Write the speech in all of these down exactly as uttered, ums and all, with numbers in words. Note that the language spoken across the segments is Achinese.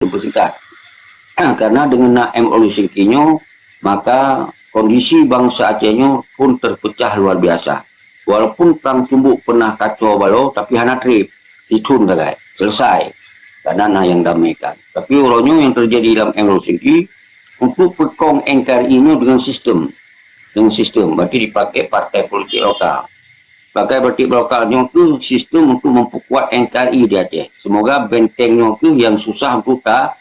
Persingkat. Karena dengan na M Abdullah Syingki nyoe, maka kondisi bangsa Aceh nyoe pun terpecah luar biasa. Walaupun perang Cumbuk pernah kacau balau, tapi hana treb, sithon sagai, selesai. Karena na nyang damaikan. Tapi uroe nyoe nyang terjadi dalam M Abdullah Syingki, untuk peukong N K R I nyoe dengan sistem. Dengan sistem, berarti dipakai partai politik lokal. Partai politik lokal nyoe keuh sistem untuk memperkuat N K R I di Aceh. Semoga benteng nyoe keuh nyang susah untuk ta,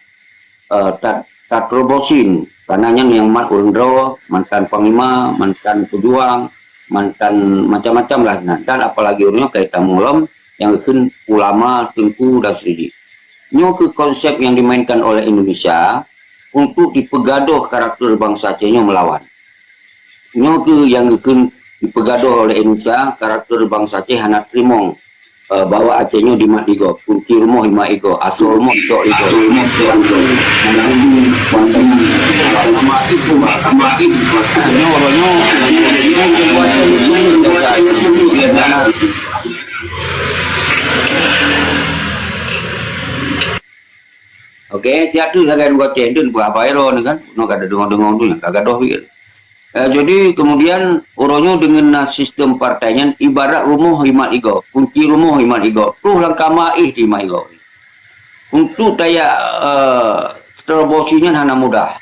eh, ta, taterobosin. Karena nyan nyang mat ureuëng droe, mantan panglima, mantan pejuang, mantan macam-macam lah. Nah, dan apalagi ureuëng nyoe kaitan mulom nyang kheun ulama, teungku dan seudeh. Nyoe keuh konsep yang dimainkan oleh Indonesia untuk dipeugadoh karakter bangsa Aceh nyoe melawan. Nyoe keuh nyang geukheun dipeugadoh oleh Indonesia, karakter bangsa Aceh hana teurimong, eh, bahwa Aceh nyoe dimat igoe, kunci rumoh imat igoe, asoe rumoh icok igoe. Nyoe, nyoe, nyoe, Oke, siat tu sagai dua cendun buah viral ni kan. Nyoe kada dengar-dengar tu nyang ka gadoh pikir. Eh, jadi kemudian uroe nyoe deungon na sistem partai nyan ibarat rumoh imat igoe, kunci rumoh imat igoe, troh lam kama éh di imat igoe. Untuk tajak, eh, terobosi nyan hana mudah.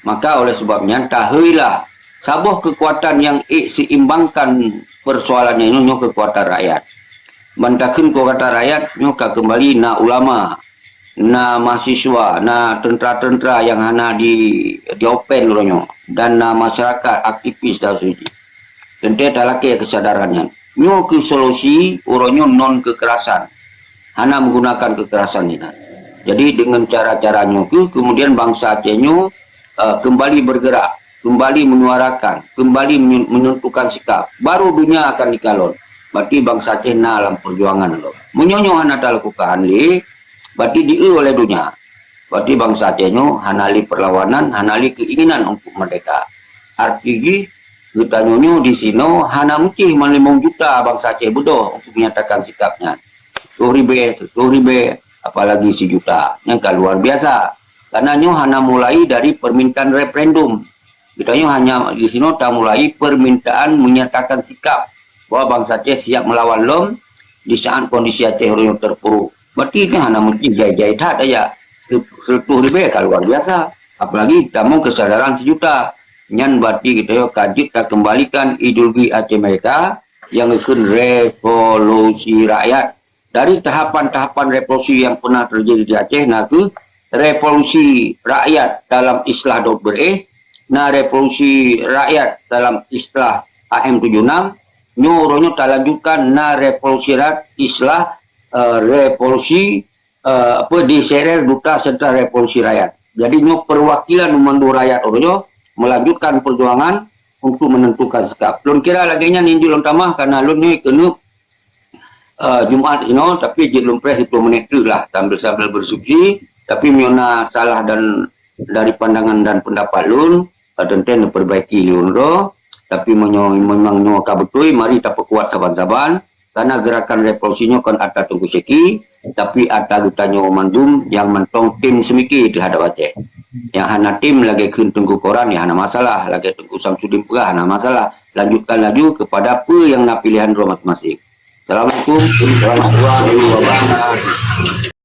Maka oleh sebab nyan taheuilah saboh kekuatan nyang ék seimbangkan persoalan nyoe, nyoe kekuatan rakyat. Ban takheun keu kata rakyat nyoe ka keumbali na ulama, na mahasiswa, na teuntera-teuntera nyang hana di, di-open uroe nyoe, dan na masyarakat aktivis dan sebagainya. Teuntée talakée keusadaran nyan. Nyoe keuh solusi uroe nyoe non keukerasan. Hana meugunakan keukerasan inan. Jadi dengan cara-cara nyoe keuh kemudian bangsa Aceh nyoe, eh, keumbali bergerak, keumbali menyuarakan, keumbali menye-, menentukan sikap. Baru dunia akan dikalon. Berarti bangsa Aceh na lam perjuangan lom. Meunyoe nyoe hana talakukan lé, berarti dieu oleh dunia. Berarti bangsa Aceh nyoe hana lé perlawanan, hana lé keinginan untuk merdeka. Arti jih, geutanyoe nyoe di sinoe hana meucih man limong juta bangsa Aceh beudôh untuk menyatakan sikap nyan. Tujoh ribée, tujoh ribée, apalagi sijuta. Nyang ka luar biasa. Karena nyoe hana mulai dari permintaan referendum. Geutanyoe hanya di sinoe tamulai permintaan menyatakan sikap bahwa bangsa Aceh siap melawan lom di saat kondisi Aceh uroe nyoe terpuruk. Berarti nyoe hana mungkin jai-jai that aja. Seratus lebih ka luar biasa. Apalagi tamong kesadaran sejuta. Nyan berarti kita ka jeuet takembalikan ideologi Aceh Merdeka yang dikheun revolusi rakyat. Dari tahapan-tahapan revolusi yang pernah terjadi di Aceh, na kheueh revolusi rakyat dalam istilah Daud Beureueh, na revolusi rakyat dalam istilah A M tujuh enam, nyoe uroe nyoe talanjutkan na revolusi rakyat istilah, eh, revolusi, eh, apa, D C R R, Duta Sentra Revolusi Rakyat. Jadi nyoe perwakilan memandu rakyat uroe nyoe melanjutkan perjuangan untuk menentukan sikap. Lôn kira lagée nyan injil lôn tamah karena lôn nyoe keuneuk eh, Jumat inoe, tapi jeuet lôn preh siplôh menit teuk lah, sambil-sambil bersuci. Tapi meunyoe na salah dan dari pandangan dan pendapat lôn, eh, teuntée neupeurbaiki lé ulôn droe. Tapi meunyoe memang nyoe ka beutôi, mari tapeukuat saban-saban. Karena gerakan revolusi nyoe kon atra Teungku Syeki, tapi atra geutanyoe mandum nyang mantong tim seumike teuhadap Aceh. Nyang hana tim lagée kheun Teungku Koran, ya hana masalah. Lagée Teungku Samsudin peugah, hana masalah. Lanjutkan laju kepada peue nyang na pilihan droe masing-masing. Assalamualaikum warahmatullahi wabarakatuh.